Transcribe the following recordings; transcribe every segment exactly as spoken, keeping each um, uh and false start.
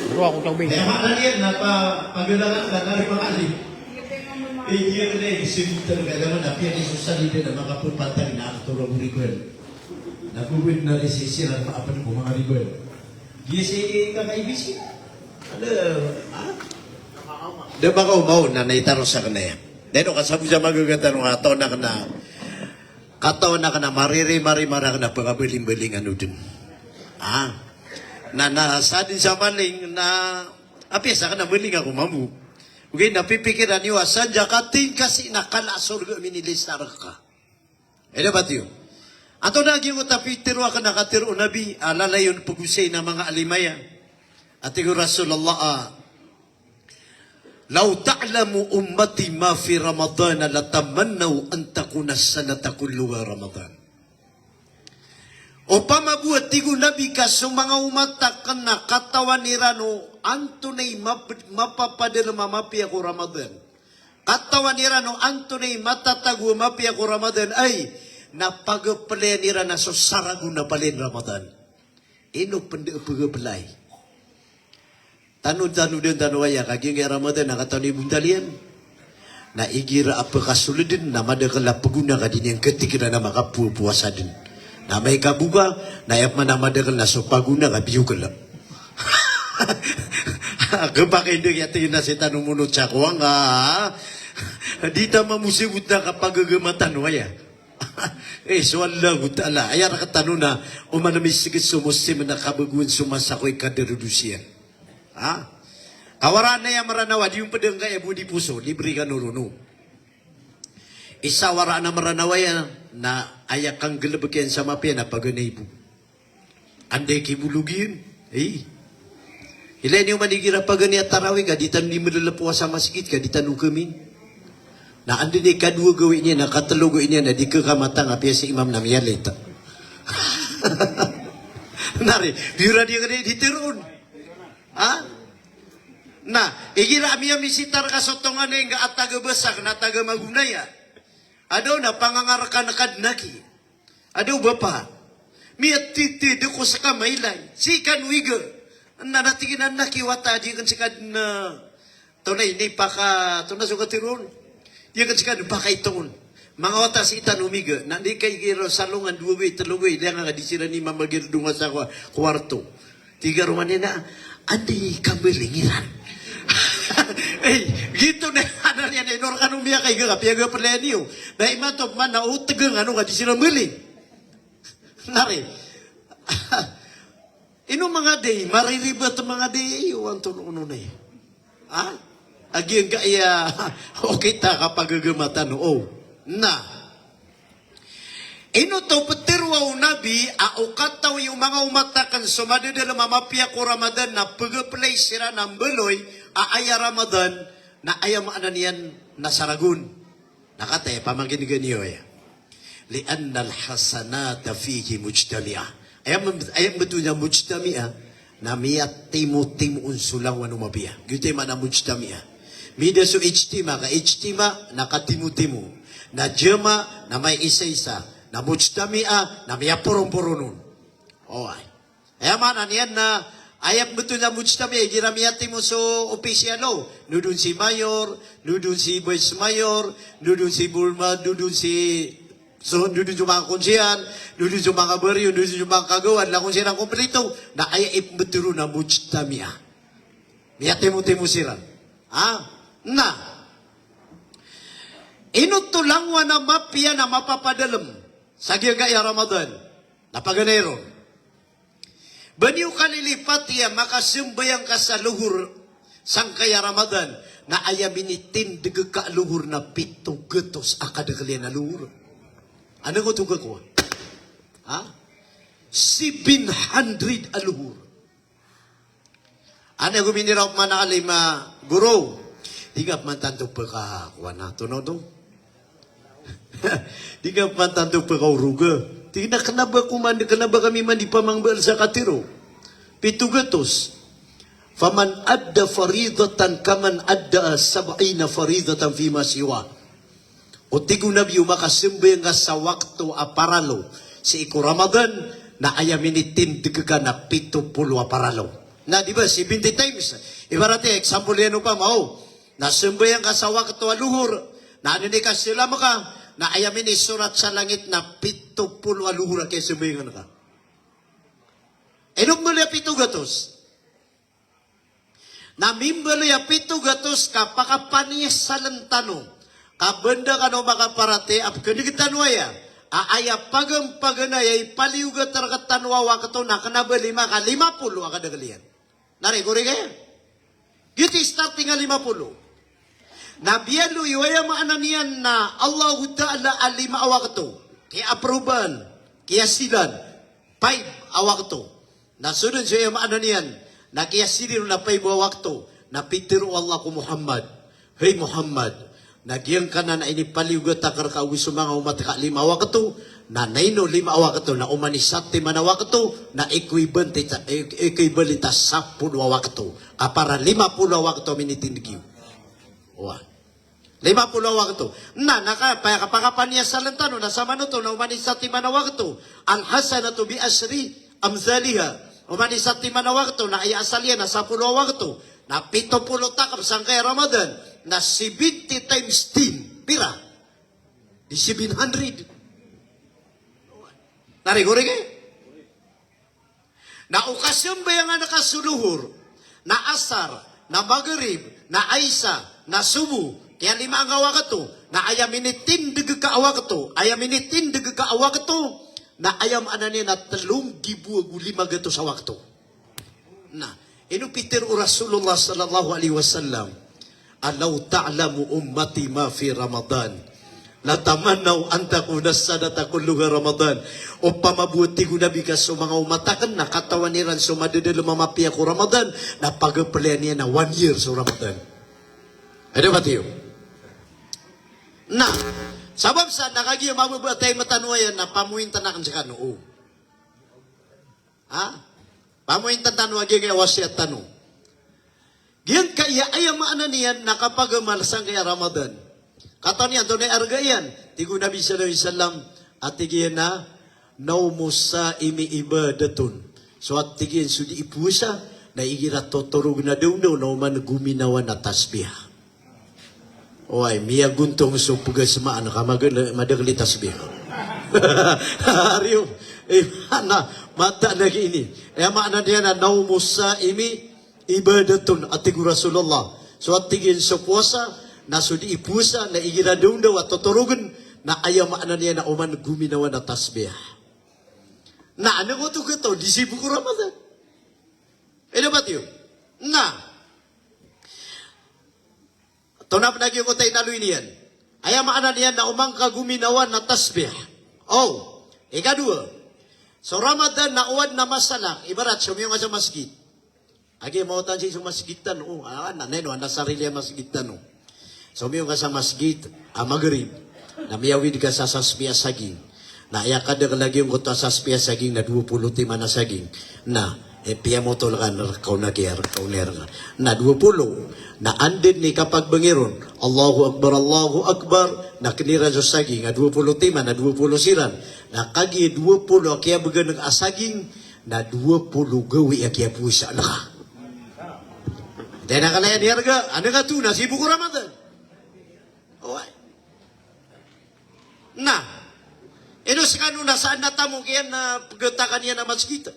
Roo ako tawbay. Kaya maana niyan na pa, pagalangan ka na rin makali. Eh, di yan na eh, simple ka naman na piyanisosalida na makapapantag na aktor ang riguan. Nagugud na rin si Sir ang maapan ko mga riguan. Di si kakaibisi. Ano, ha? Da ba ka umaw na naitaro sa kanaya? Dahil ka sabi sa magagatan ng ato na kana. Katawan akn a mariri, mari, mari akn a pkabaling-balingan o dn. Ah. Na, na, sa dn sa maling, na, apiya sakn a maling ako mambo. Ogaid na pipikiran iyo a sadn sa katingkasi na kala a sorga a minilista rka. Aya dapat iyo. Antonaa giyoto a pitharo akn a katharo o Nabi, a lalayon pagosay na manga alimaya. A tig o Rasulullah, ah, "Law ta'lamu ummati ma fi Ramadan, latamannaw an takuna as-sanata kulluha Ramadan." Opama bo a tig o Nabi ka so manga omat akn na katawan iran o antonaa i map-, mapapadalm a mapiya ko Ramadan. Katawan iran o antonaa i matatago a mapiya ko Ramadan, ay, na pagplayan iran a so saragon a palayan Ramadan. Ino pn da pagplay? Tano, tano dn, tano aya, kagiya Ramadan na katawan i bontal iyan. Na igira a pkasold dn, na madakl a pagona ka di niyan katikiran a makapowa-powasa dn. Na amay ka bo ka, na aya pman a madakl na so pagona ka biyokl. Kpakay dn kiyatay na si tano monot sa kowang ka. Di ta mamosibot na kapagagama tano aya. Eh, so Allahu Ta'ala, aya rktano na, oman a misgit so Muslim na kabagoan so masa ko i kadarudosiyan. Ha? Kawaraan aya Mranaw a di on pd angkaya bo di poso, libre kano ron o. Isa waraan a Mranaw aya na aya kanggalbk iyan sa mapiya na paganay bo. Anda i kibolog iyan? Eh. Ilay niyo man igira paganay a tarawih ka, di tano di mlalapowa sa masgit ka, di tano kmin. Na anda i kadowa gawii niyan, na katlo gawii niyan, na di kakamatang apiya si imam na miyalit. Nari, biyora di kani di tiron. Ha? Na, igira a miyamisitar ka so tonganay nga a taga Basak na taga Magonaya. Adaw na pangangarkan ka dn aki. Adaw bapa. Miyatitid ako sa kamailay. Sii kano iga. Na, na tig iyan a aki wata, di akn sii ka dn, ah, tonay ni paka, tonaa so katharo on. Di akn sii ka dn pakaitoon. Manga wata sii tano miga. Na di kay giro salongan dowa gawii, tlo gawii, di nga ka di siran i mamagir donga sa kwa-, kwarto. Tig a roo man iyan a, anda i kambaling iran? Eh, giyoto na, anda iyan, ino rkano miyakaiga ka piyagaplayan iyo. Na imanto pman na o tgn ano ka di siran mbaling. Nari. Ino manga day, mariribat manga day, iyo, antonaa onon ay. Ha? A giyangkaya, okit a kapagagama tano, o. Na. Ino oto ptharoa o Nabi a o katawi o manga omat akn so madadalm a mapiya ko Ramadan na pagaplay siran a mbaloy a aya Ramadan na aya maana niyan na saragon. Na kataya pamangkin gani o aya. Li'anna al-hasanata fihi mujtami'ah. Aya mb-, aya mbtowan a mujtami'ah na miyatimotimo on so langowan o mapiya. Giyoto i maana mujtami'ah. Mida so ijtima, ka ijtima na katimotimo. Na jama na may isa-isa. Na mujtami'ah na miyaporonporon on. Oway. Aya maana niyan na aya mbtowan a mujtami'ah, igira miyatimo so opisyal o, nodon si mayor, nodon si vice mayor, nodon si bulma, nodon si So, dodon so manga konsiyan, dodon so manga bariyo, dodon so manga kagawad, langon siran komplito, na aya ipmbtho ron na mujtami'ah. Miyatimotimo siran. Ha? Na. Ino oto langowan a mapiya na mapapadalm sa giyangkaya Ramadan. Na paganay ron. Ba niyo kalilipati a makasambayang ka sa lohor sangkaya Ramadan, na aya minitindg ka a lohor na pito gatos a kadakl iyan a lohor. Antonaa oto ka kowa? Ha? Seven hundred a lohor. Anda ko miniraw pman a lima goro. Di ka pman tanto pkakowa na, antonaa oto? Di ka pman tanto pkaoroga. Di na kna ba ko man, kna ba kami man di pamangbaal sa katiro. Pito gatos. Faman adda faridatan kaman adda sab'ina faridatan fima siwa. O tig o Nabi, o makasambayang ka sa wakto a paralo sii ko Ramadan, Na aya minitindeg ka na pito polo a paralo. Na di ba, seventy times. Ibarat iya, example iyan opama, o. Na sambayang ka sa wakto a lohor. Na aden i kasalam ka. Na aya minisorat sa langit na pito polo a lohor a kiyasambayangan ka. Ino mbaloy a pito gatos? Na mimbaloy a pito gatos ka pakapaniyasalen tano. Ka banda kano makaparatiyaya a pkhaneg tano aya. A aya pagampaganay a ipaliyogat rektano a wakto na kena ba lima ka lima polo a kadakl iyan. Na rigori kaya? Giyoto i starting a lima polo. Na biyaloy o aya maana niyan na Allahu Ta'ala a lima a wakto. Kiya-approvean, kiyasilan, five a wakto. Na so den so aya maana niyan, na kiyasilan na five a wakto, na pitharo o Allah ko Muhammad, "Hay Muhammad, na giyangkanan a inipaliyogat akn rka ago so manga omat ka a lima a wakto, na ino lima a wakto, na oman i satiman a wakto, na equivalent a, e-, equivalent a sapolo a wakto. Ka para lima polo a wakto a minitindeg iyo." Oway. Lima polo a wakto. Na, na ka, pa-, pakapaniyasalen tano, na samanoto, na oman i satiman a wakto. Al-hasanatu bi ashri amthaliha. Oman i satiman a wakto, na aya asal iyan na sapolo a wakto. Na pito polo takap sangkaya Ramadan. Na seventy times ten. Pira? Di seven hundred. Na rigori kaya? Na o kasambayangan ka so lohor, na asar, na magrib, na isa, na sobo, kiya lima angka wakto, na aya minitindeg ka a wakto, aya minitindeg ka a wakto, na aya maana niyan na telo nggibo ago lima gatos a wakto. Na, ino pitharo o Rasulullah sallallahu alaihi wasallam, "Law ta'lamu ummati ma fi Ramadan, latamannaw an takuna as-sanata kulluha Ramadan." Opama bo, tig o Nabi, ka so manga omat akn na katawan iran so madadalm a mapiya ko Ramadan, na pagapeliyan iyan na one year so Ramadan. Ada ba tiyo? Na, sabap sa na kagiya mababa a time tano aya na pamointan akn skano. O. Ha? Pamointan tano a giyangkaya wasiyat tano. Giyangkaya aya maana niyan na kapagamal sangkaya Ramadan. Katawan iyan antonaa i arga iyan. Tig o Nabi sallallahu alaihi wasallam, a tig iyan a, "Nawmus saimi ibadatun." So a tig iyan so dii powasa, na igira totorogen a dawndaw na oman gominawa na tasbih. Oway, miyagontong so pgas man ka maga-, madakl i tasbih. Ariyo, eh, na, mataan lagi ini. Aya maana niyan na nawmus saimi ibadatun, a tig o Rasulullah. So a tig iyan so powasa, na so dii powasa, na igira dawndaw a totorogen, na aya maana niyan na oman gominawa na tasbih. Na, ano ko to kato, di sibok o Ramadan. Ino ba tiyo? Na, Tonaa pn a giyangkoto a inaloy niyan. Aya maana niyan na oman ka gominawa na tasbih. O, ikadowa. So Ramadan na o aden a masalah, ibarat somiyong ka sa masgit. Agi, maotan sii so masgit tano. O, a, na, na ino, a na sarili a masgit tano. Somiyong ka sa masgit a magrib. Na miyawid ka sa saspi a saging. Na aya kadakl a giyangkoto a saspi a saging na dowa polo timan a saging. Na, eh, piyamotol ka na rkaw na kiya, rkaw na rka. Na dowa polo. Na anda dn i kapagbangi ron, Allahu Akbar, Allahu Akbar. Na kniran so saging a dowa polo timan, na dowa polo siran. Na kagiya dowa polo a kiyabgan a saging, na dowa polo gawii a kiyapowasa na ka. Dn a kala iyan i arga, anda ka to na sibok o Ramadan. Oway. Na, ino skano na sa aden a tamok iyan na pgtakan iyan a masgit.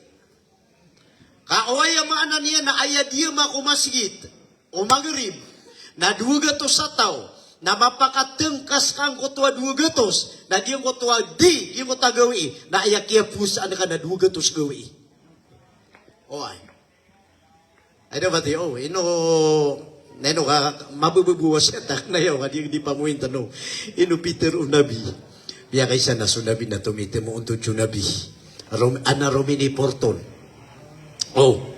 Ka oway, aya maana niyan na aya diyama ko masgit o magrib na dowa gatos a taw, na mapakatngkas ka angkoto a dowa gatos, na giyangkoto a di, giyangkoto a gawii, na aya kiyapowasaan ka na dowa gatos gawii. Oway. Ay, dapat iyo, ino, na ino ka, mabababo a wasiyat akn aya, ka di, di pamointan o. Ino pitharo o Nabi. Miyakaisa na so Nabi na tomitimo ontod so Nabi. Rom-, ana romini porton. O.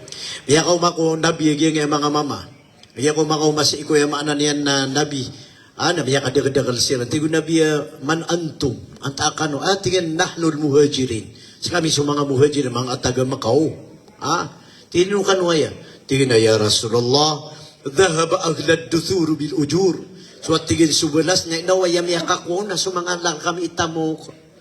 Miyakaoma ko Nabi a giyangkaya manga mama. Miyakaoma ko masi ko aya maana niyan na Nabi. Ana, miyakadakdakl siran. Tig o Nabi a, "Man antum?" Antaa kano? A, tig iyan, "Nahnul muhajirin." Skami so manga muhajirin, manga taga Makkah. Ha? Tig iyan, "Ino kano aya?" Tig iyan a, "Ya Rasulullah, dhahaba ahlad duthur bil ujur." So a tig iyan so balas na ino aya miyakakowa na so manga lakami i tamok.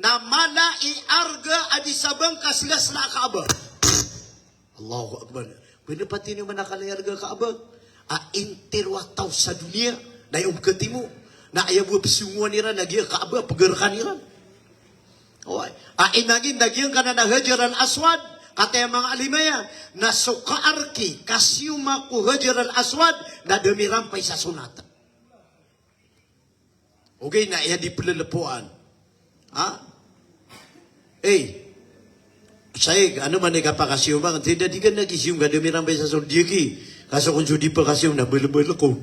na mala i arga a di sabang ka sla-sla a Kaaba. Allahu Akbar. Pwede pati niyo manakal a arga a Kaaba. A intiro a taw sa doniya na aya ompkhatimo na aya bo a psongowan iran na giya Kaaba a pgarakan iran. Oway. A inangin na giyangkanan a Hajar al-Aswad, kataya manga alim aya, na so kaarki, kasiyoma ko Hajar al-Aswad, na da mirampay sa sonat. Ogaid na aya di plalapoan. Ha? Eh. Saik, ano man i kapakasiyom, bang, tida di ka na kisiyom, ka da mirambay sa so diyaki. Ka so kon so di pakasiyom na balbal ko.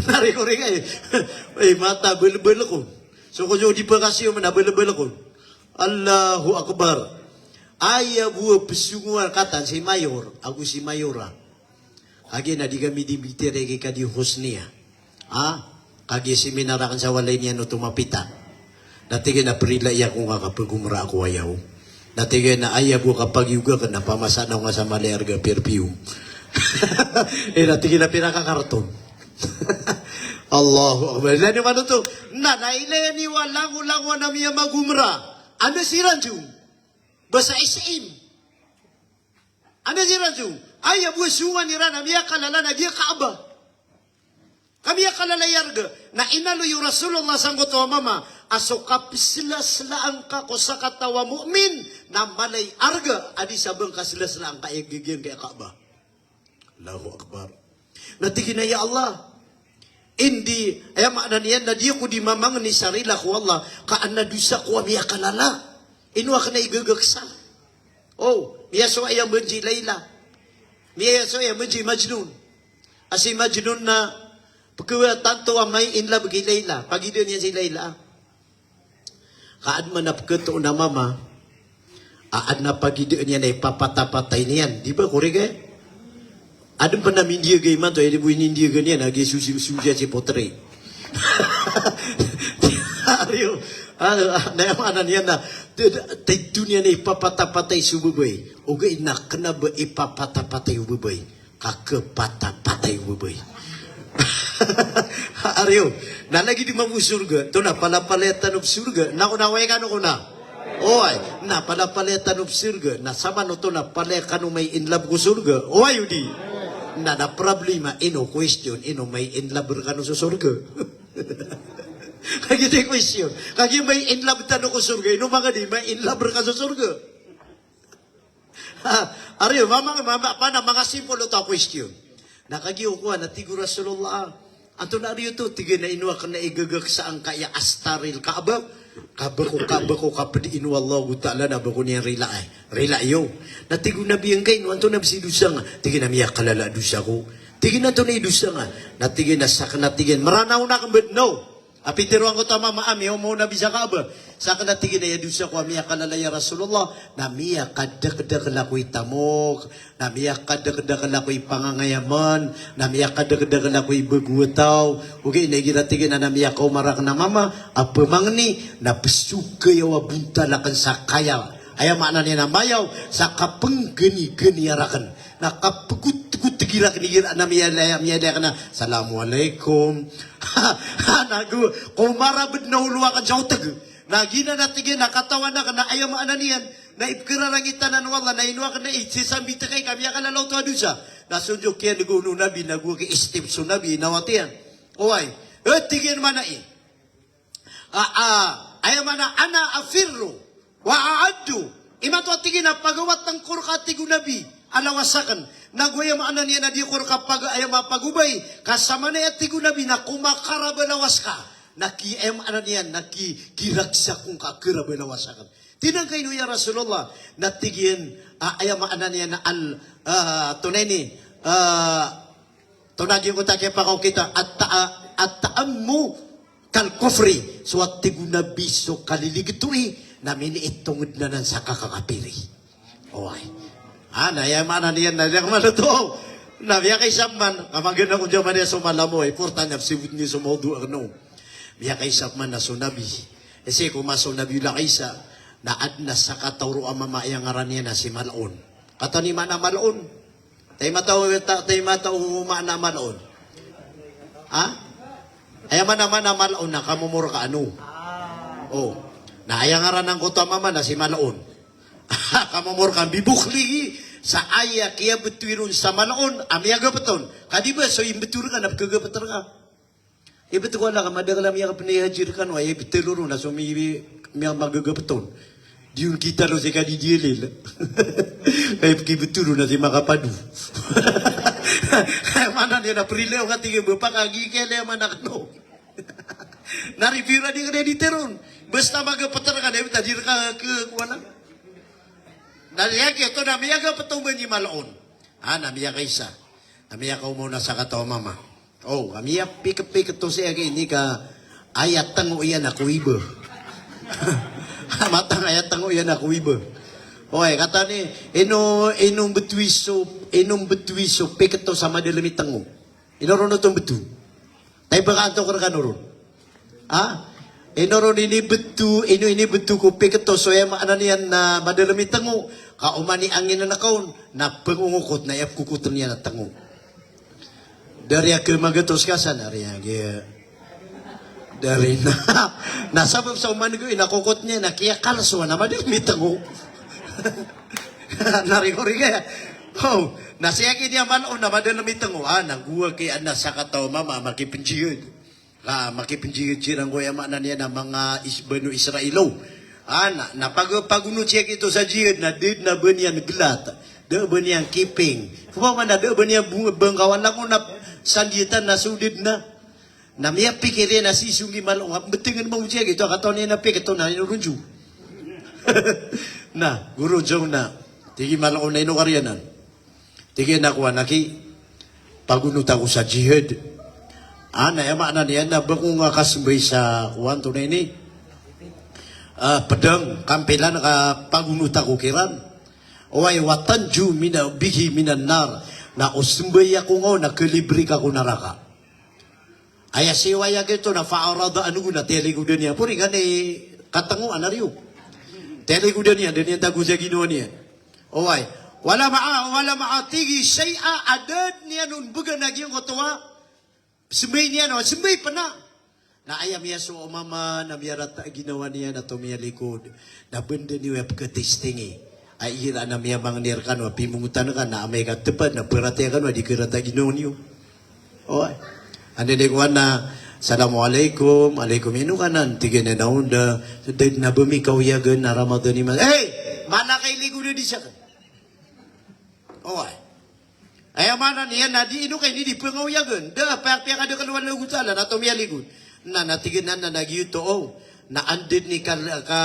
Nari ko ri ka, eh. Eh, mata balbal ko. So kon so di pakasiyom na balbal ko. Allahu Akbar. Aya bo a pesongowan katan si Mayor, ago si Mayora. Kagiya na di kami di mbitiyarai ki Kadi Husnia. Ha? Kagiya seminar akn sa walay niyan oto mapita. Na tig iyan a prila iya ko nga kapagomra ako ayaw. Na tig iyan a aya bo a kapagiyoga akn na pamasa na o nga sa mala i arga perfume. Eh, na tig iyan a pira ka karton. Allahu Akbar. Ilay niyo man oto. Na, na ilay niyo a langolangon a miyamagomra. Anda si Ranjung? Ba sa S M. Anda si Ranjung? Aya bo a songowan iran a miyakalala na giya Kaaba. Ka miyakalala i arga. Na inaloy o Rasulullah sangkoto a mama a so kapslaslaan ka ko sakataw a mu'min na mala i arga a di sa bang kaslaslaan ka i gigiyangkai a Kaaba. Allahu Akbar. Na tig iyan a, "Ya Allah, indi," aya maana niyan na, "di ako di mamangni sa rila ko Allah, ka adn a dosa ko a miyakalala. Ino akn a igagaksa?" O, miyasowa iyan banji Layla. Miyasowa iyan banji Majnun. A si Majnun na pkhawa tanto a mai-in love ki Layla. Pagidaan iyan si Layla. Ka adn man a pkatoon a mama a adn a pagidaan iyan a ipapatapatay niyan. Di ba, korek e? Adn pn a mindiyaga imanto, aya di bo inindiyaga niyan a giya so si, so si, si potre. Ariyo. Ah, na aya maana niyan na, t-, t-, tito niyan a ipapatapatay so babay. Ogaid na kna ba ipapatapatay o babay. Ka khapatapatay o babay. Ariyo, na lagid iman bo sorga, oto na palapalaya tano bo sorga, na, na oway kano ko na. Oway, na palapalaya tano bo sorga, na saman oto na palaya kano mai-in love ko sorga. Oway odi. Na, na problema, ino question, ino mai-in love rkano so sorga. Kagiya di question, kagiya mai-in love tano ko sorga, ino manga di mai-in love rka so sorga. Ha, ariyo, mama, mama, pana, manga simple oto a question. Na kagiya o kowan a tig o Rasulullah, antonaa riyo oto, tig iyan a ino akn a igagaksa angkaya a astaril Kaaba, ka ba ko, ka ba ko kapdi ino Allahu Ta'ala na ba ko niyan rila, eh, rila iyo. Na tig o Nabi angkaino, antonaa bs i dosa nga? Tig iyan a miyakalala a dosa ko. Tig iyan a antonaa i dosa nga? Na tig iyan a sakn a tig iyan, Meranaw na akn badn o. A pitharo angkoto a mama a miyaoma o Nabi sa Kaaba. Sakn a tig iyan a aya dosa ko a miyakalala ya Rasulullah, na miyakadakdakl ako i tamok, na miyakadakdakl ako i pangangayaman, na miyakadakdakl ako i bago a taw. Ogaid na igira tig iyan a na miyakaoma rakn a mama a pamangni, na psokay aw a bontal akn sa kaya. Aya maana niyan a mayaw, sa kapngganigani rakn. Na kapgotgotgi rakn igira na miyalaya, miyalaya akn a, "Assalamu alaikum." Na go, ko marabd na olo akn sa otg. Na giyanan a tig iyan a katawan akn na aya maana niyan na ipkhararangitan o Allah na ino akn na i sisambit ka i ka miyakalala oto a dosa. Na sonjok iyan go o Nabi na go ki step so Nabi na watiyan. Oway. Eh, tig iyan mana i. A, a, aya maana, "Ana afirru wa a'addu." Imanto a tig iyan a pagawatan ko rka, tig o Nabi, a lawas akn. Na go aya maana niyan a di ko rka pag-, aya maana pagobay. Ka samanaya, tig o Nabi, na ko makarab a lawas ka, na ki, aya maana niyan, na ki, kiragsa ko ngka a karab a lawas akn. Tig iyan angkaino ya Rasulullah, na tig iyan, a, aya maana niyan na al, a, tonaa ini, a, Tonaa giyoto a kiyapakaokit a, at-, a, at-ta'ammu kal kufri. So a tig o Nabi so kaliligto i, na miniitongd anan sa kakakapiri. Oway. A, na aya maana niyan na aya maana oto. Na miyakaisa pman, ka magaan ako diyamaniya so malamo, importante a psibot niyo so mawdu' akn o. Miyakaisa pman na so Nabi. Sii ko masa o Nabiyullah Isa, na adn a sakataw roo a mama a aya ngaran iyan na si Mal'un. Katawan iyo maana Mal'un? Taima taw, ta-, taima taw maana Mal'un. Ha? Aya maana, maana Mal'un na kamomorka ano. O. Na aya ngaran angkoto a mama na si Mal'un. Kamomorka, mbibokli sa aya kiyabtowi ron sa Mal'un a miyagapton. Ka di ba so imbto rka na pkhagapt rka. Ibt ko ala ka madakl a miyakapnay haji rkano, aya ibt tlo ron na so mi, mi, miyamagagapton. Di on kita ron si kadidiyalil. Aya pkibt ron na si makapado. Aya maana niyan na prilaw ka tig iyan, bapa ka gikl aya maana kano. Na review ra di ka di teron. Basta magapetr ka na, basta di rka ke kuwana. Na liyaki oto na miyagapetr o bani malon. Ah, na miyakaisa. Na miyakaoma on a sakataw a mama. Oh, a miyapikepikep oto sii aki ini ka aya tengo iyan a koiba. Matang aya tengo iyan a koiba. Oy, katawan i, ino, ino mbetowi so, ino mbetowi so pikep oto sa madalem i tengo. Ino ron oto mbeto. Tay baka anto ko rkano ron. Ha? Ino ron inibeto, ino inibeto ko pikep oto so aya maana niyan na madalem i tengo. Ka oman i angin a nakaon, na pengongokot na aya pekokoten iyan a tengo. Dari a kemagatos ka san, ari a gi-, dari na, na sabap sa oman go ina kokot niyan na kiyakalso na madalem i tengo. Na rikori kaya. Oh, na sii aki niyan malon na madalem i tengo. Ah, na gowaki a sakataw a mama a makipenjihad. Ka makipenjihad siran ko aya maana niyan a manga is-, Banu Israil. Ah, na, na pag-, pagonot sii aki oto sa jihad, na da den a ba niyan gelat. Da den a ba niyan kiping. Komaoma na da den a ba niyan bu-, bengkawan langon na sandiatan na so da den a. Na miyapikir iyan a sii so nggimalon. Betengen mambo sii aki oto a katawan iyan a pikep oto na ino ron jo. Na, goro jo na. Tig i malon na ino kariyanan. Tig iyan a kowan aki, pagonot ako sa jihad. Ah, na aya maana niyan na ba ko nga kasembay sa kowan oto na ini. Ah, pedang, kampilan ka pagonot ako kiran. Oway, wa tanju mina, bihi minan nar. Na o sembay ako nga on na kelibre ka ko naraka. Aya siyowa iyan giyoto na fa'arada anhu na tiyalikodan iyan. Pori ngka ni katengoan a riyo. Tiyalikodan iyan, da niyan tago sa ginawa niyan. Oway. Wala ma'a, wala ma'a tig i shay'a, a da den iyan on began a giyangkoto a sembay niyan, o sembay pen a. Na aya miyasowa o mama na miyarata a ginawa niyan a tomiyalikod. Na benda niyo aya pekatestingi. Ay, igira na miyamangni rekano a pimongotan ka na amay ka tepad na paratiyaya kano a di karata a ginawa niyo. Oway. Anda di kowan na, "Assalamu alaikum, alaikum ino kanan." Tig iyan a, "Na onda, da den a ba mi kaoyagen a Ramadan iman." Hey! Mana ka ilikod a di saken. Oway. Aya maana niyan na di ino ka ini di pengaoyagen. Da, piyakadakal o Allahu Ta'ala na tomiyalikod. Na, na tig iyan a na giyoto, o. Na anda den i ka, ka,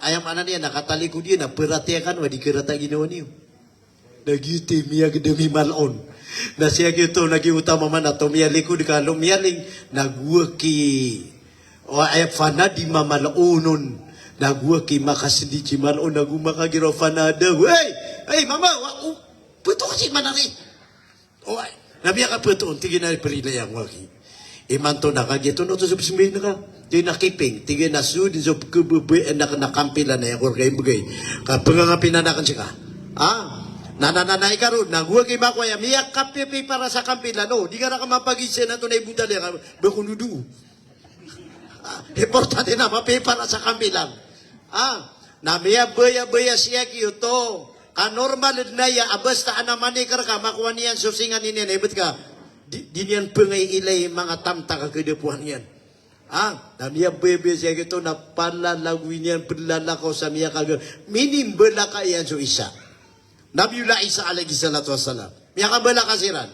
aya maana niyan na katalikod iyan na paratiyaya kano a di karata a ginawa niyo. Na giyoto i miyagedem i malon. Na sii a giyoto na giyoto a mama na tomiyalikod ka lomiyaling. Na gowaki, o, aya fanadima malon on. Na gowaki makasendit i malon, na go makagiraw fanada. Hey! Hey, mama, wa, o, peto ka si manari. Oway. Na miyakapeto on, tig iyan a perilay ako aki. Imanto na kagiya oto na oto so pesembayin ka. Tig iyan a kiping, tig iyan a so den so pekebebay anak na kampilan a aya ko reka imbegay. Ka pengangapinan aken seka. Ah? Na, na, na, na ikaron, na gowaki makowa aya miyakapiyapiya para sa kampilan. O, di ka reka mapagisa na oto na ibontal iyan ka, ba ko ndodo. Ah, importante na mapiya para sa kampilan. Ah, na miyabayabaya sii aki oto. Ka normal den aya a basta ana manik reka makowa niyan so singa niyan a ibet ka. Di, di niyan pengaiilay manga tamtak a kedapoan iyan. Ah, na miyabayabaya sii aki oto na palalagoy niyan, pelalakaw sa miyakaga. Minimbalaka iyan so Isa. Nabiyullah Isa alayhis salatu wassalam. Miyakabalaka siran.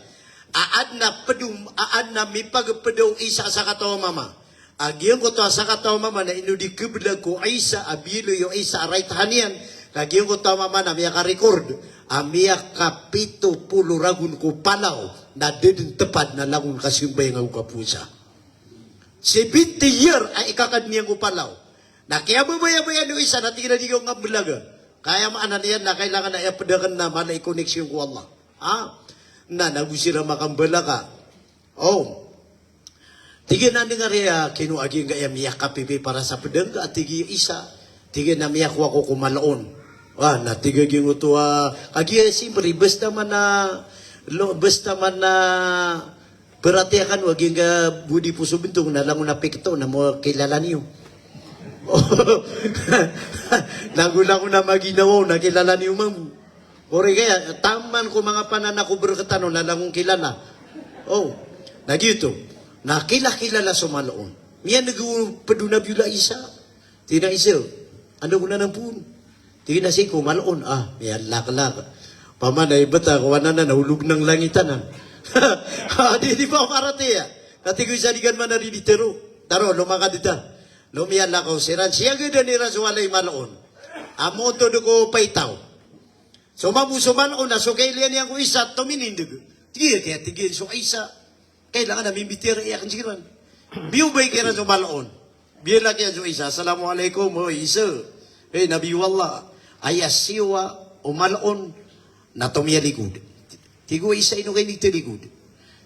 A aden a pedom, a aden a mipagpeda o Isa a sakataw a mama. A giyangkoto a sakataw a mama na ino di kebelag ko Isa, a biyaloy o Isa a right hand iyan. Na giyangkoto a mama na miyaka-record. A miyakapito polo ragon ko palaw. Na da den tepad na langon kasembayang ago kapowasa. Seventy year a ikakad iyan ko palaw. Na kiyababayabaya o Isa na tig iyan a di ako nga mbelaga. Ka aya maana niyan na kailangan a aya ped aken na mala i connection ko Allah. Ha? Na, na go siran makambalaka. O. Tig iyan a, "Anda nga riya kino a giyangkaya miyakapipiya para sa ped angka?" Tig i Isa. Tig iyan a, "Miyakowa ko ko malon." Wa, na tig a giyangkoto a, kagiya simpri, basta man a, lo, basta man a, paratiyaya kano a giyangka bo di poso bentong na langon a pikto na mo kilala niyo. Na go langon a maginawa on na kilala niyo mambo. Ori kaya, taman ko manga panan ako berketan on na langon kilala. O, na giyoto. Na kilakilala so malon. Miyaneg o ped o Nabiyullah Isa. Tig iyan a, "Isa, anda ko nanampoon?" Tig iyan a, "Sii ko malon." Ah, miyalaklak. Paman a ibet a kowan anan a olog nang langit anan. Ah, di, di pakaratiyaya. Na tig o Isa, "Di ka man ari di tero." Taro, lomakad ta. Lomiyalakaw siran. Siyagadan iran so walay Mal'on. Amotod ko paitaw. So mambo so Mal'on na so kailiyan iyan ko isa, tominindeg. Tig iyan, kaya tig iyan so isa. Kailangan na mimbitiyarai akn siran. Biyobay kiran so Mal'on. Biyalak iyan so isa, "Assalamu alaikum, oy, isa." "Hey, Nabiyullah, aya siyowa o Mal'on na tomiyalikod." Tig o isa, "Ino ka initalikod?"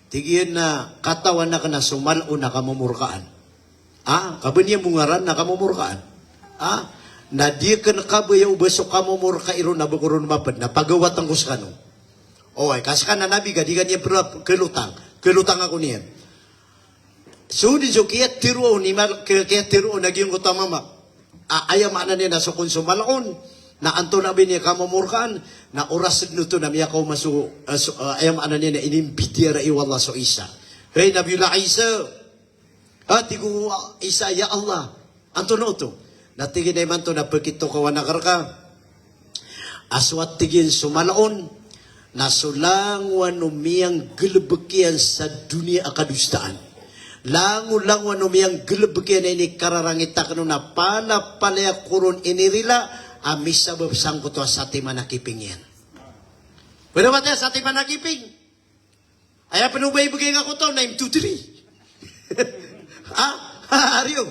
Tig iyan a, "Katawan akn a so Mal'on na kamomorkaan." "Ah, ka ba niyan bo ngaran na kamomorkaan?" "Ah, na di akn kabaya o ba so kamomorkai ron na ba ko ron mapd, na pagawatan ko skano." "Oway, ka skano a Nabi ka di ka niyan pd a kalotang, kalotang ako niyan." So dn so kiyatharoa on i Mal-, ki-, kiyatharoa on a giyangkoto a mama. A, aya maana niyan na so kon so Mal'on na antonaa ba ini a kamomorkaan, na oras dn oto na miyakaoma so, a, so, a, aya maana niyan na inimbitiyarai o Allah so Isa. "Hey, Nabiyullah Isa." A, tig o Isa, "Ya Allah, antonaa oto?" Na tig iyan a imanto na pkitokawan akn rka a so, a tig iyan, so Mal'on na so langowan o miyanggalbk iyan sa doniya a kadosaan. Lango-, langowan o miyanggalbk iyan a inikararangit akn on a palapalaya ko ron inirila a misabap sangkoto a satiman a kiping iyan." Pd a ba taya satiman a kiping? Aya pn o ba ibgay ngka ko taw na imtutri. Ha? Ari o.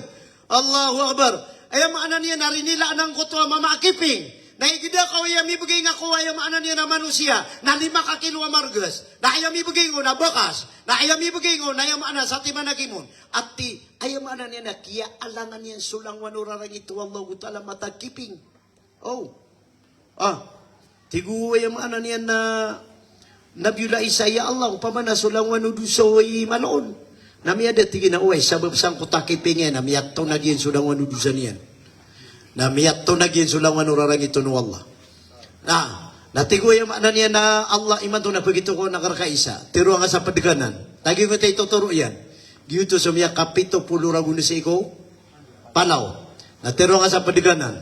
Allahu Akbar. Aya maana niyan na rinilaan angkoto a mama a kiping. Na igira ka aya mibgay ngka ko, aya maana niyan na manosiya, na lima ka kilo a margas. Na aya mibgay ngka na bakas. Na aya mibgay ngka na aya maana satiman a kimon. Ati, aya maana niyan na kiyaalangan iyan so langowan o rarangit o Allahu Ta'ala mata kiping. O. A, tig o, aya maana niyan na Nabiyullah Isa, "Ya Allah, opama na so langowan o dosa o i Mal'on na miyada," tig iyan a, "Oway, sabap sangkoto a kiping iyan na miyatonag iyan so langowan o dosa niyan. Na miyatonag iyan so langowan o rarangit on o Allah." Na, na tig o, aya maana niyan na Allah, imanto na pkitokawan akn rka Isa. Tharoa ngka sa pd kanan. Tagi ngka ta itotoro iyan. Giyoto so miyakapito polo ragon sii ko palaw. Na tharoa ngka sa pd kanan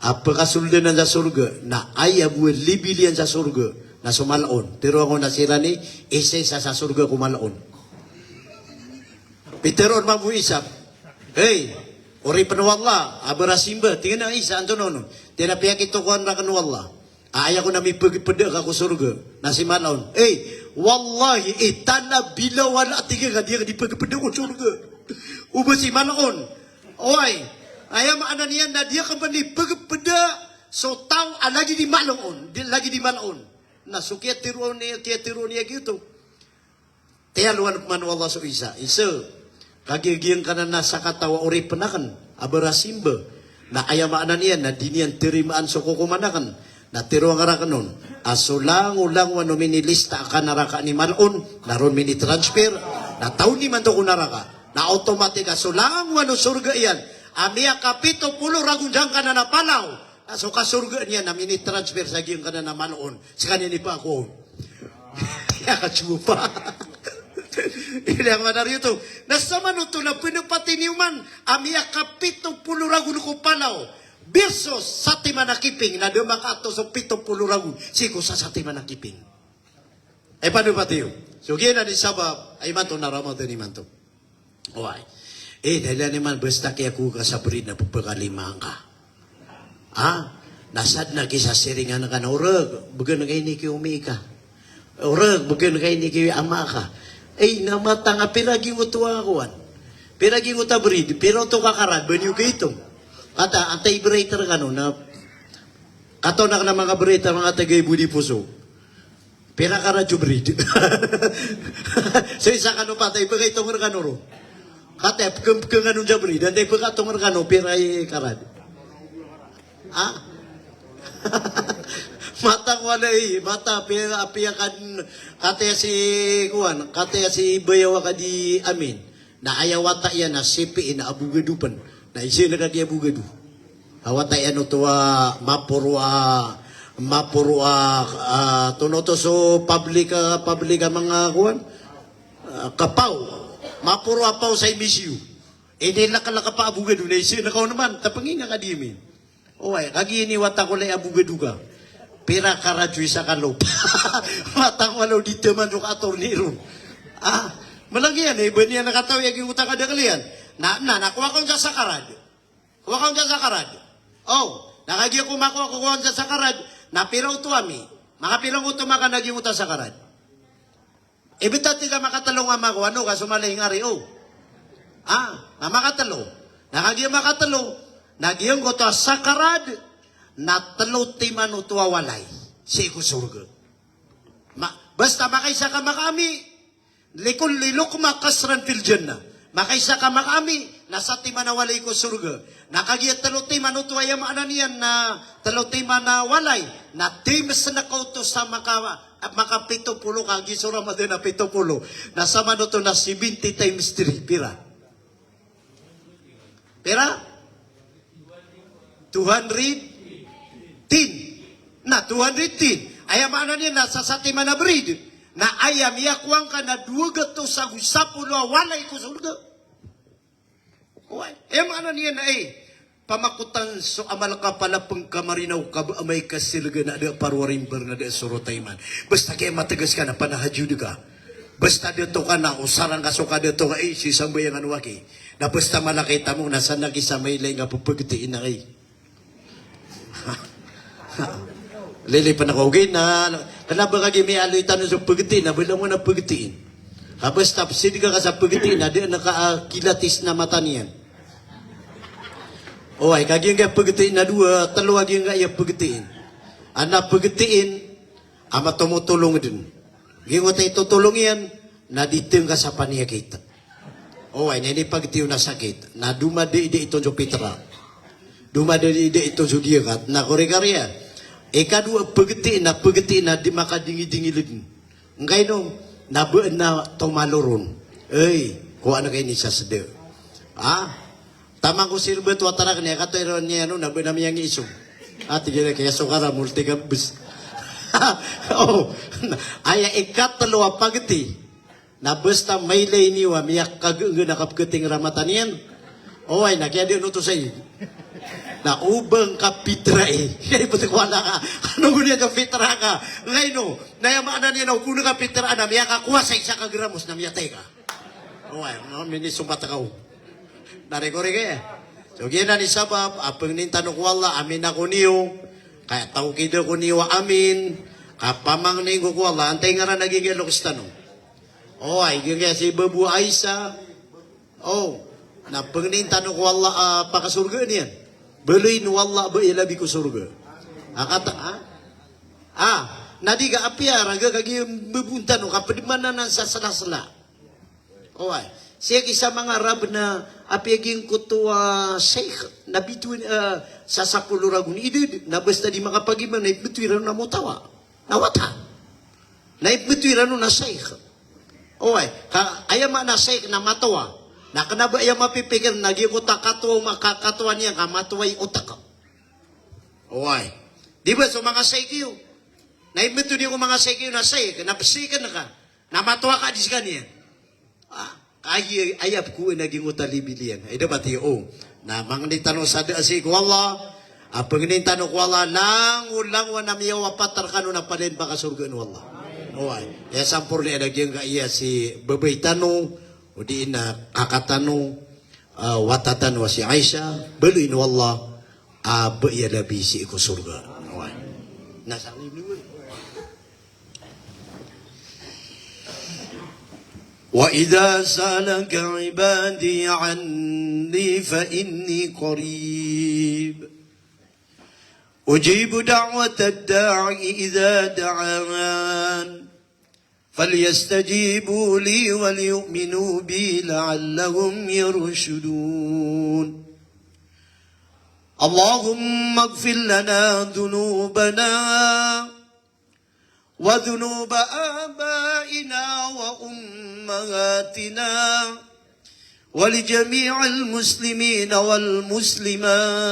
a pkasold anan sa sorga, na aya bo a level iyan sa sorga na so Mal'on. Tharoa ngka na siran i, isa-isa sa sorga ko Mal'on. Pitharo on mambo o isa, "Hey, oripn o Allah a barasimba." Tig iyan a isa, "Antonaa on?" Tig iyan a, "Piyakitokawan rakn o Allah a aya ko na mipagpda ka ko sorga na si Mal'on." "Ey, wallahi, i tana bilawala," tig iyan, "ka di akn di pagpda ko sorga o ba si Mal'on." Oway, aya maana niyan na di akn pn di pagpda so taw a lagid i Mal'on, di, lagid i Mal'on. Na so kiyatharoa on, kiyatharoa on iyan giyoto. Tiyalowan pman o Allah so isa, "Isa, kagiya giyangkanan a sakataw a oripn akn a barasimba, na aya maana niyan na di niyan tarimaan so kokoman akn." Na tharoa ngka rakn on a so langolangowan o minilista a kanarakaan i Mal'on na ron minitransfer, na taon imanto ko naraka. Na automatic a so langowan o sorga iyan a miyakapito polo ragon dn angkanan a palaw, a so kasorgaan iyan na minitransfer sa giyangkanan a Mal'on. Skaniyan i pakowa on. Aya kasopa. Aya maana niyan oto. Na samanoto na pnpati niyo man a miyakapito polo ragon ko palaw versus satiman a kiping, na da makaato so pito polo ragon sii ko sasatiman a kiping. Aya pnpati iyo. So giyanan i sabap a imanto na Ramadan imanto. Oway. Eh, daliyan iman, basta kiyakowa ka sa brid na pphakalimaan ka. Ha? Na sadn a kisasiringan ka na, "Org, bgan ka ini ki omi ka. Org, bgan ka ini ki ama ka." Eh, na matang a pira giyangkoto a kowan. Pira giyangkoto a brid, pira oto ka karad, ba niyo kaitom. Kata, antaa i brid rkano, na katawan akn a manga brid a manga taga Ibodiposo. Pira karad so brid? So isa kano patay, pkaitong rkano ron. Kataya pkng, pkng anon sa brid, antaa i pkaitong rkano, pira i karad? Ha? Matang wala i, matang, pira, pira kan, kataya si, kowan, kataya si bayaw a ka di amin. Na aya wata iyan na sipiin a abogado pn. Na isa na kagiya abogado. A wata iyan oto a maporo a, maporo a, a, antonaa oto so public, a, public a manga kowan. A, kapaw. Maporo a paw sa M S U. Inilaklak a pa abogado na isa na kawan man. Tapngi nga ka di amin. Oway, kagiya ini wata ko lay abogado ka. Pira karad so isa ka lop? Wata ko wala o di taman so ka attorney ron. Ah, mala giyan, eh, ba niyan a katawi a giyangkoto a kadakl iyan. Na, na, na kowa kon sa sakarad. Kowa kon sa sakarad. O, na kagiya ko makowa, kowa kon sa sakarad. Na pira oto ami. Makapira oto maka na giyoto a sakarad. Ibtad titho a makatlo nga makowa, ano, ka so mala i ngari, o. A, na makatlo. Na kagiya makatlo, na giyangkoto a sakarad, na tlo timan oto a walay sii ko sorga. Ma-, basta makaisa ka makaami, likulli luqmah qasran fil jannah. Makaisa ka makaami, na satiman a walay ko sorga. Na kagiya tlo timan oto, aya maana niyan na tlo timan a walay, na di masnk oto sa maka-, makapito polo, kagiya so Ramadan na pito polo. Na saman oto na seventy times three, pira? Pira? Two hundred ten. Na, two hundred ten. Aya maana niyan na sa satiman a brid, na aya miyakowa ngka na dowa gatos ago sapolo a walay ko sorga. Oway, aya maana niyan na, e, pamakotan so amal ka, palapng ka marinaw ka ba amay ka sa sorga na da a parowarimbar na da a sorotaiman. Basta kaya matgas ka na panahajud ka. Basta dato ka na, osarang ka so kadato ka, e, si sambayangan waki. Na basta mala i tamok na san aki sa mailay nga pphagtiin aki. Lili pn ako, ogaid na, kna ba kagiya miyaaloy tano so pagtiin, na ba langon a pagtiin. Ka basta psdka ka sa pagtiin, na da a naka, a, kilatis na mata niyan. Oway, kagiya ngka pagtiin na dowa, tlo a giyangkaya pagtiin. Ana pagtiin a matomotolong dn. Giyangkoto a itotolong iyan, na di tngka sa paniyakit. Oway, na inipagtiyo na sakit. Na domadaidaito so pitra. Domadaidaito so diyakat. Na korek a riya. Ikadowa a pagtiin, na pagtiin a di makadingidingil dn. Ngkaino, na ba na tomalo ron. Ey, kowaan ka ini sa sda. Ha? Taman ko sirbat watarak niya, kato iron niya, ano, na ba na miyangiso. Ati gira kaya so kara, multi ka bes. O, aya ikatlo a pagti. Na basta mailay niyo a miyakagngg na kapkating ra mata niyan. Oway, na kiyadi ano to sa iyo. Na o ba ngka pitra, e. Kaya ibt ko ala ka. Ano guni a pitra ka? Ngkaino, na aya maana niyan na o ba ngka pitra na miyakakowa sa isa ka gramos na miyatay ka. Oway, no, minisompat ka o. Na reko reke. So giyanan i sabap a pangnin tano ko Allah, amin ako niyo. Kaya tawkid ako niyo a amin. Kapamangnin ko ko Allah, antaa i ngaran a giyangkaya loks tano? Oway, giyangkaya si Babu Aisa. O, na pangnin tano ko Allah a pakasorgaan iyan. Baloyin o Allah a ba iya labi ko sorga. A kata, ha? A, na di ka apiya raga kagiya mbabon tano, kapdman anan sa slasla. Oway. Sii ki sa manga Arab na apiya giyangkoto a sheikh, na bitowan, e, sa sapolo ragon i idad, na basta di makapagimang, na ipmbtowi ran on a motawa. Na wata. Na ipmbtowi ran on a sheikh. Oway. Ka, aya maana a sheikh na matowa. Na kna ba aya mapipikir na giyangkoto a katowa, o makakatowa niyan ka matowa i otak. Oway. Di ba so manga sheikh iyo? Na ipmbtowi niyo ko manga sheikh iyo na sheikh, na psikan ka. Na matowa ka di skaniyan. A, kagiya aya pkowaan a giyangkoto a libil iyan. Ay dapat iyo, o. Na mangni tano sa da sii ko Allah. A pangnin tano ko Allah, langolangon a miyawapat rkano na palaya pakasorgaan o Allah. Oway. Aya samporna iyan a giyangkaya si babay tano, odi na kaka tano, a, wata tano a si Aisha, baloyin o Allah a ba iya labi sii ko sorga. Oway. Na sa وإذا سألك عبادي عني فإني قريب أجيب دعوة الداع إذا دعان فليستجيبوا لي وليؤمنوا بي لعلهم يرشدون. اللهم اغفر لنا ذنوبنا وذنوب آبائنا وأمهاتنا ولجميع المسلمين والمسلمات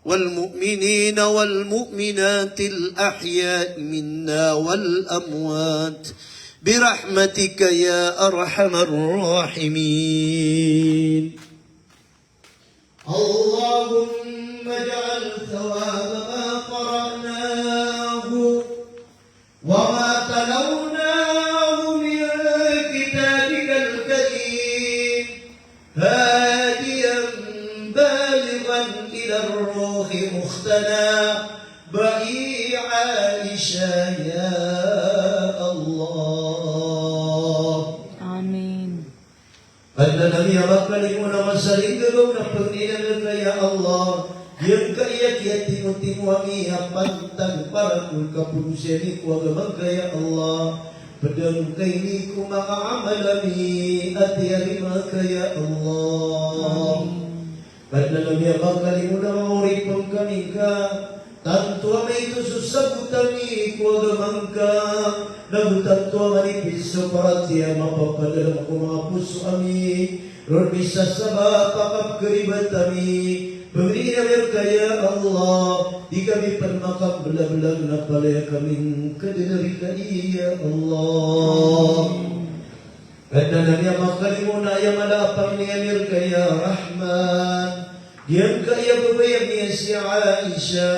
والمؤمنين والمؤمنات الأحياء منا والأموات برحمتك يا أرحم الراحمين. اللهم اجعل ثواب ما قرأناه وما تلوناه من كتابك الكريم lana bai Aisha, ya Allah. Amin. Kadnan ami a makalimoon a masaling gagaw na pangnin ami rka ya Allah, giyangkaya kiyatimotimo ami a pantag para ko kapolosiya ami ko agama ngka ya Allah. Pd angkaini ko manga amal ami a tiyarima ka ya Allah. Amin. Kadnan ami a makalimoon a manga oripn kami ngka, tanto a maito so sabot ami ko agama ngka, nago tanto a manipis so paratiyaya a mapapadalm ko manga poso ami, ron misasabap a kapkharibat ami. Pangnin ami rka ya Allah, di kami pn makamblablag na palaya kami ngka dn rka ya Allah. Amin. Kadnan ami a makalimoon a aya mala a pangnin ami rka ya Rahman, giyangkaya babay ami a si Aisha.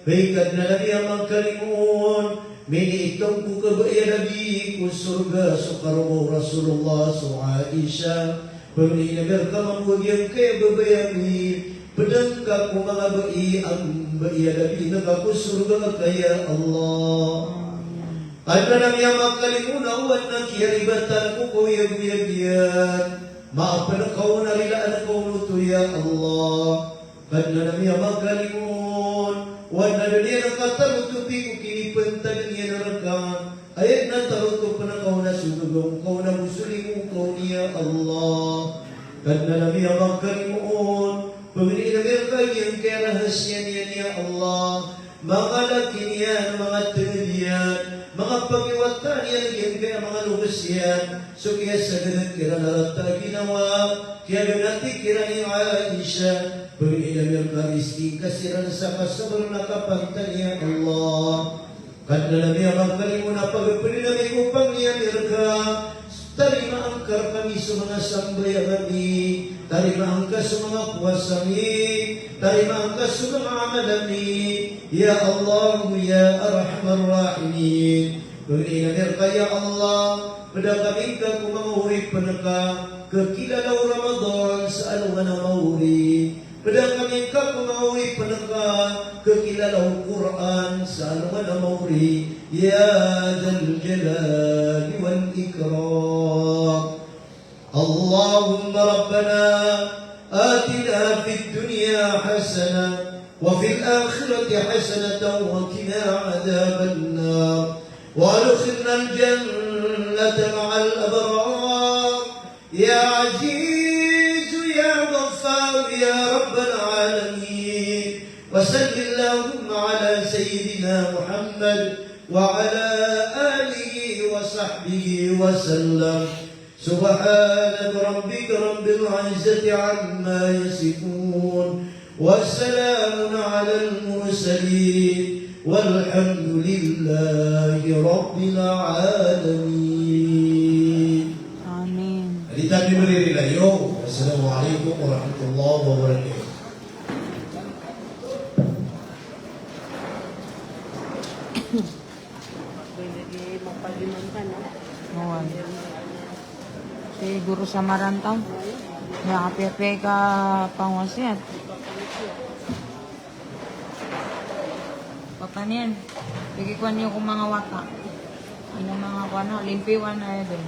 Hay Kadnan ami a makalimoon, miniitong ko kabaya a labi ko sorga so karoma o Rasulullah so Aisha. Pangnin ami rka mambo a giyangkaya babay ami, pd angka ko manga bai a, bai a labi ngka ko sorga ka ya Allah. Kadnan ami a makalimoon a o adn a kiyaribatan ko kaoyagoyag iyan, maapn ka on a rilaan ka on oto ya Allah. Kadnan ami a makalimoon, o adn a da niyan katarotopn ko kinipantag iyan rka, aya na tarotopn ka on a so gagaw ka on ago so limo ka on ya Allah. Kadnan ami a makalimoon, pangnin ami rka giyangkaya rahasiya niyan ya Allah. Manga laki niyan, manga tngd iyan, manga pakiwata niyan, giyangkaya manga loks iyan, so kiyasagadan kiran a rata a ginawa, kiyaganati kiran i Aisha, pangnin ami rka rizki ngka siran sa kasabar na kapantag ya Allah. Kadnan ami a makalimoon a pagpdn ami ko pangnin ami rka, tarimaan ka rkami so manga sambayang ami, tarimaan ka so manga powasa ami, tarimaan ka so manga amal ami, ya Allah, ya Arhamar Rahimin. Pangnin ami rka ya Allah, pda kami ngka ko manga oripn ka, kakilala o Ramadan sa alongan a maori. Pda kami ngka ko manga oripn ka, kakilala o Qur'an sa alongan a maori. Ya Dhal Jalali wal Ikram. اللهم ربنا آتنا في الدنيا حسنة وفي الآخرة حسنة وقنا عذاب النار وأدخلنا الجنة مع الأبرار يا عزيز يا غفار يا رب العالمين. وصل اللهم على سيدنا محمد وعلى آله وصحبه وسلم. سبحان ربك رب العزة عما يصفون. وسلام على المرسلين. والحمد لله رب العالمين. Amin. Di ta pimririlayo. Assalamu alaikum warahmatullahi wabarakatuh. Oway. Si Guru Samarantaw, miyakapiyapiya i kapangowasiyat. Papa niyan, pagikowa niyo ko manga wata. Ino manga kowan, limpiwan a aya dn.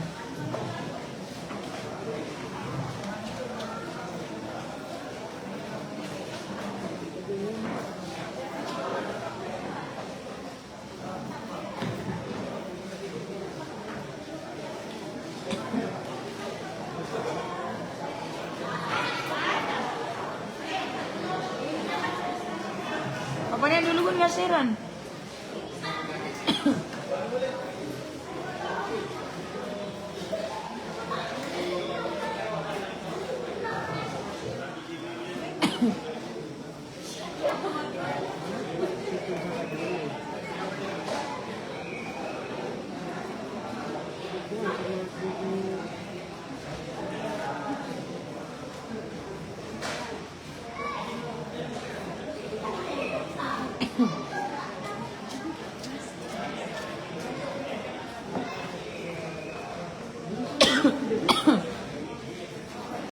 Apa niyan dologon nga siran?